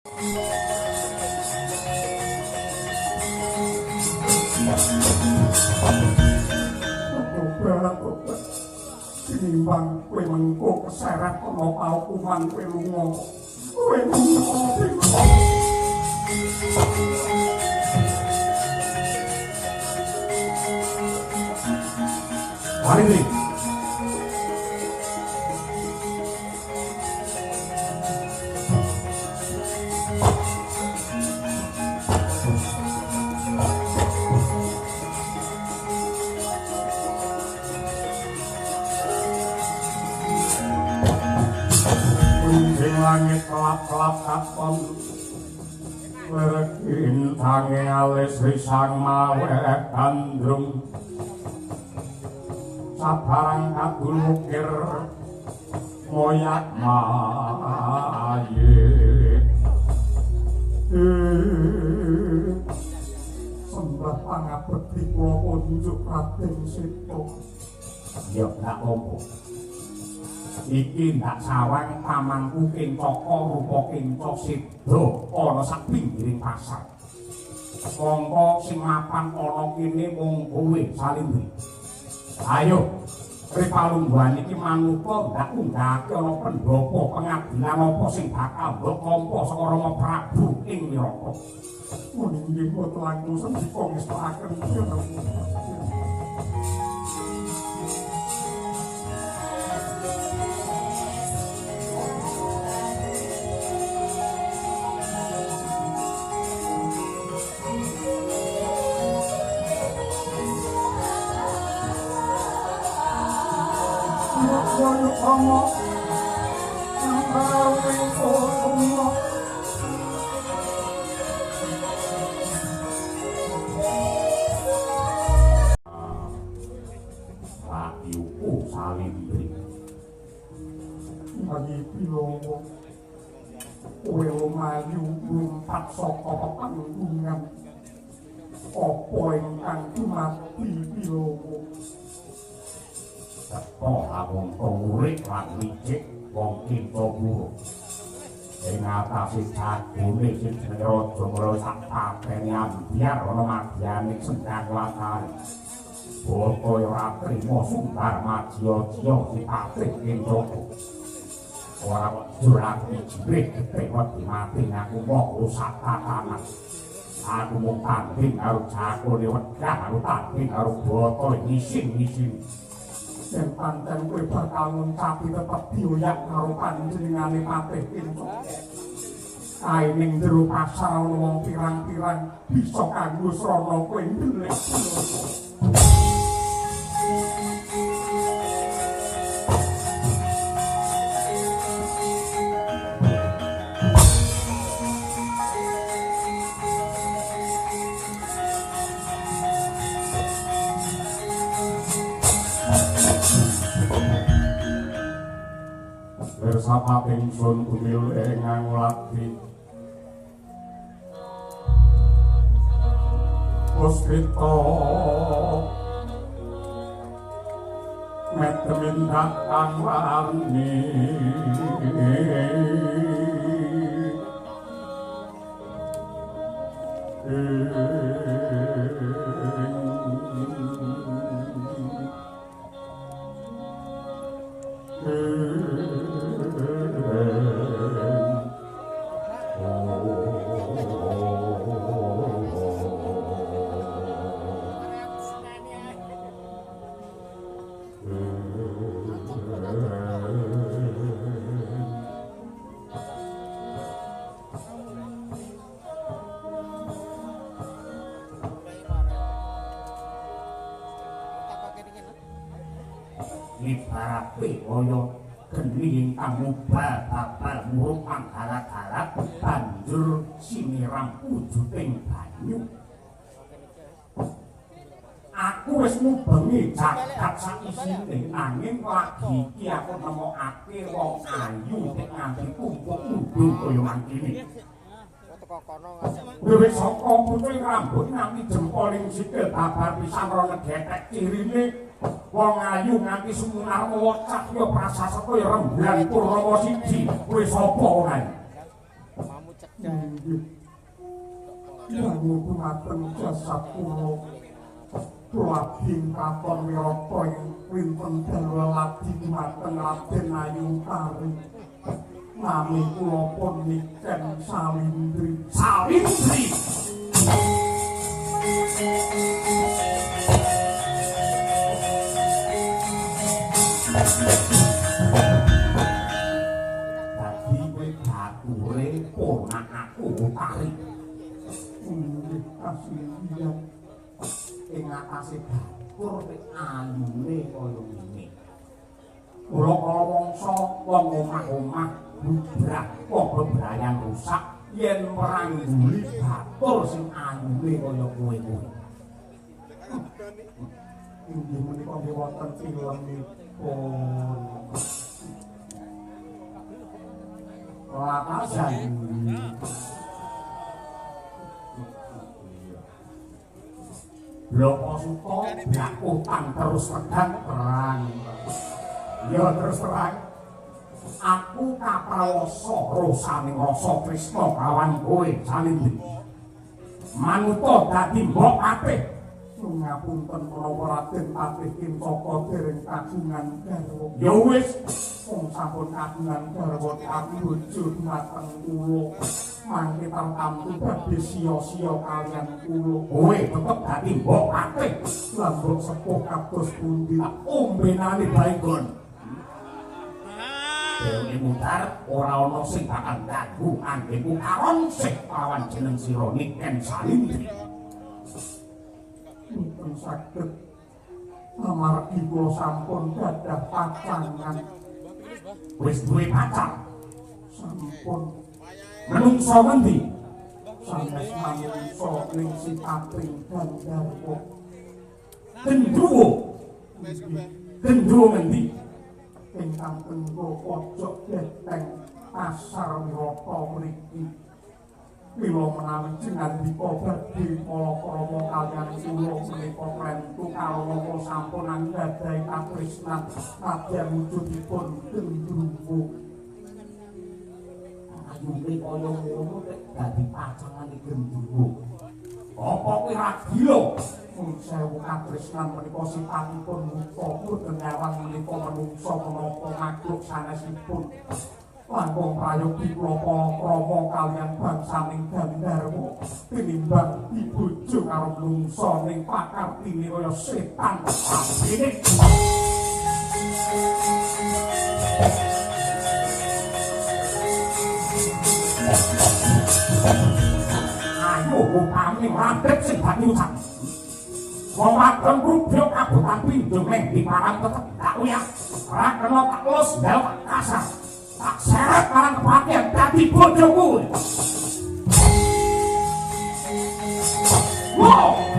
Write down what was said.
Tobat, tobat. Tinimbang kowe mengko keseret ana paukuman kowe lunga. Kowe lunga, kowe lunga. Salindri. Ing langit kelap-kelap katon Lergintange alis risang maweh gandrung sabarang kadul ukir moyak maye. Sembah pangabekti kula kunjuk Raden Seta. Ya gak apa. Iki ndak sawang pamangku Kencaka rupa Kenca Seda ana sak pinggiring pasar. Mongko sing mapan ana kene mung kowe Salindri. Ayo, ripalungguhan iki manuta ndak unggahake ana pendhapa pengadilan apa sing bakal mbok tampa saka Rama Prabu ing Wirata. Muni nggih boten langkung sendika ngestakaken. Layuku Salindri. Lagi pilowo kowe lumayu lumpat saka pepanggungan apa ingkang dumadi pilowo? Teko awong urip lan licik wong Kenca Pura. Ing atase jagone sing jenenge Raja Mara sak patene ambyar ana madyane sendang latare. Bata ora trima sumbar madya-dya sipate Kencaka. Ora kok jur aku jirih getih wedi mati aku moko sak tatanan. Aku mung tanding karo jagone wegah aku tanding karo bata ngisin-ngisin. Yen pancen kowe bakal nguncapi tetep dioyak karo panjenengane Patih Kencaka. Kae ning jero pasar ana wong pirang-pirang bisa kanggo srana kowe ndelik. Sapat ingsun gumil ing ngulati Puspita medhemindak kang warni Ibarate kaya geni ingkang mubal babal murup panggalat-galat banjur siniram wujuding banyu. Aku wis ngubengi jagat saisine nanging lagi iki aku nemokake wong ayu nek nganti tumpuk mundhung kaya mangkene. Wiwit saka pucuking rambut nganti jempoling sikil babar pisan ora nggetek cirine wong ayu nganti sumunar mawa cahya prasasata ya rembulan purnama siji. Kowe sapa wong ayu? Nggih. Dangu dumateng jasad kula. Kula katon wirata ing winten dalu ladi dumateng Raden Ayu Tari. Nami kula pun Niken Salindri. Salindri. Dadi kowe bature ponakanku Utari. Nggih, kasihan. Ing atase batur pek ayune kaya ngene. Kula kala wangsa wong omah-omah bubrah wong bebrayan rusak yen mrangguli batur sing ayune kaya kowe kuwi. Inggih menika nggih wonten filmipun. Latasan. Bloko suta blak utang terus redang terang. Ya terus terang. Aku kaprawasa rosaning rasa tresna kawan kowe Salindri. Manuta dadi mbok patih. Ngapunten menawa Raden Patih Kincaka dereng kagungan garwa. Ya wis, wong sampun kagungan garwa aku bojo dumateng kula. Mangke tartamtu badhe sia-sia kaliyan kula. Kowe tetep dadi mbok patih. Lah mbok sepuh kados pundi? Ombenane baegon. Dewe mutar ora ana sing bakal ganggu anggenku karon sih lawan jeneng sira Niken Salindri. Mboten saged amargi kula sampun gadah pacangan. Wis duwe pacar? Sampun. Menungso ngendi? Sanes manungsa ning sipating Gandharwa. Gendruwo. Gendruwo ngendi? Ingkang tenggo pojok beteng pasar Wirata mriki. Mila menawi jengandika badhe palakrama kaliyan kula menika prentu karana kula sampun anggadhahi katresnan nadyan wujudipun gendruwo. Ayune kaya ngono nek dadi pacangane gendruwo. Apa kowe ra gila? Nun sewu katresnan menika sipatipun wuta boten nyawang menika menungsa menapa makhluk sanesipun. Langkung prayogi kula palakrama kaliyan bangsaning Gandharwa tinimbang dibojo karo menungsa ning pakartine kaya setan abene. Ayo upami radek sing dadi ucap. Wong wadon rubyok kabotan pindho meh diparang tetep tak uyah. Ora kena tak los ndal tak kasar. Tak seret marang kepatihan dadi bojoku. Wow!